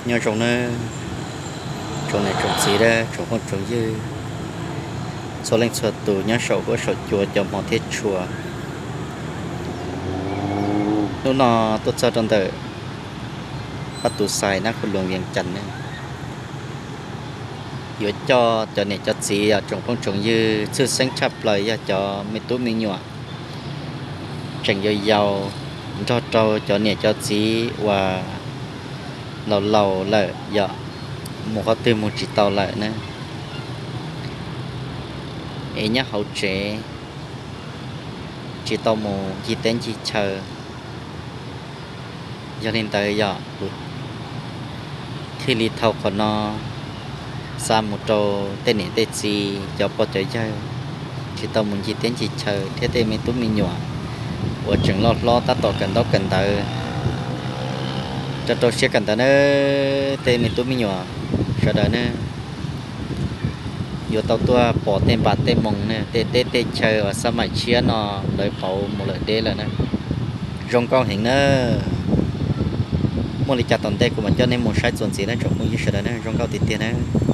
Nyob zoo nawb tsoom niam tsoom txiv, tsoom phooj tsoom ywg, txhua leej txhua tus nyob saum huab saum cua cov hmov thiab tshua. Hnub no tuaj txog rau ntawm Pab Tus Xais Nab Khu Luam Vias Cas ne, yuav coj cov niam cov txiv, tsoom phooj tsoom ywg, tshwj xeeb tshaj plaws yog cov me tub me nyuam tseem yau yau, nrog rau cov niam cov txiv uas laus laus lawm yom, mus qhov twg mus tsis tau lawm ne, es nyob hauv tsev tsis tau mus ncig teb ncig chaw. Yog li ntawd yog kuv thiaj li thau qhov no xa mus rau tej niam tej txiv, cov pog cov yawg tsis tau mus ncig teb ncig chaw thiab tej me tub me nyuam uas tseem loj hlob tab tom kawm ntaub kawm ntawv. Rau rau siab kawm ntawv nawb tej me tub me nyuam sawv daws ne, yuav tau tuaj pom tej npam tej moos ne, tej teb tej chaw uas xab maim tshiab no lawv pauv mus lawm deb lawm na. Zoo nkauj heev na. Muaj li cas tom ntej kuv mam coj nej mus saib txuas ntxiv nawb tsoom phooj ywg sawv daws ne, zoo nkauj tiag tiag na.